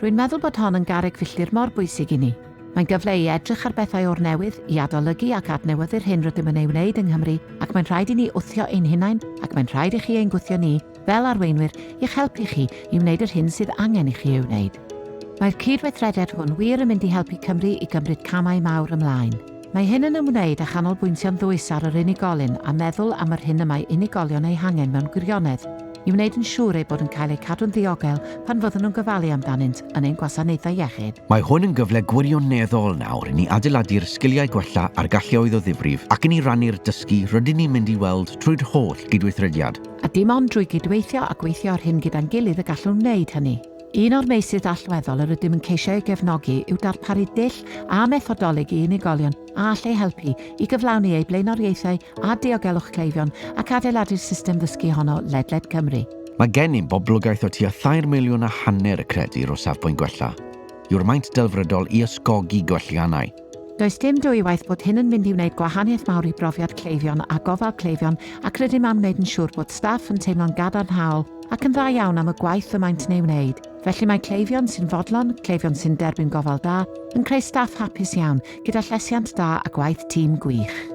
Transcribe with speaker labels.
Speaker 1: Rwy'n meddwl bod hon yn garreg filltir mor bwysig i ni. Mae'n gyfle i edrych ar bethau o'r newydd, i adolygu ac adnewyddu'r hyn rydym yn ei wneud yng Nghymru ac mae'n rhaid i ni wthio ein hunain ac mae'n rhaid i chi ein gwthio ni, fel arweinwyr, i'ch helpu chi i wneud yr hyn sydd angen i chi ei wneud. Mae'r cydweithrediad hwn wir yn mynd i helpu Cymru i gymryd camau mawr ymlaen. Mae hyn yn ymwneud â chanolbwyntio'n ddwys ar yr unigolyn a meddwl am yr hyn y mae unigolion eu hangen mewn gwirionedd i wneud yn siŵr eu bod yn cael eu cadw'n ddiogel pan fyddwn nhw'n gofalu amdanynt yn ein gwasanaethau iechyd.
Speaker 2: Mae hwn yn gyfle gwirioneddol nawr i ni adeiladu'r sgiliau gwella a'r galluoedd o ddifrif ac i ni rannu'r dysgu rydyn ni'n mynd i weld trwy'r holl gydweithrediad.
Speaker 1: A dim ond drwy gydweithio a gweithio ar hyn gyda'n gilydd y gallwn wneud hynny. Un o'r meysydd allweddol yr ydym yn ceisio ei gefnogi yw darparu dull a methodoleg i unigolion a all eu helpu i gyflawni eu blaenoriaethau a diogelwch cleifion ac adeiladu'r system ddysgu honno ledled Cymru.
Speaker 2: Mae gennym boblogaeth o tua thair miliwn a hanner y credir o safbwynt gwella yw'r maint delfrydol i ysgogi gwelliannau.
Speaker 1: Does dim dwywaith bod hyn yn mynd i wneud gwahaniaeth mawr i brofiad cleifion a gofal cleifion ac rydym am wneud yn siŵr bod staff yn teimlo'n gadarnhaol ac yn dda iawn am y gwaith y maent yn ei wneud. Felly mae cleifion sy'n fodlon, cleifion sy'n derbyn gofal da, yn creu staff hapus iawn, gyda llesiant da a gwaith tîm gwych.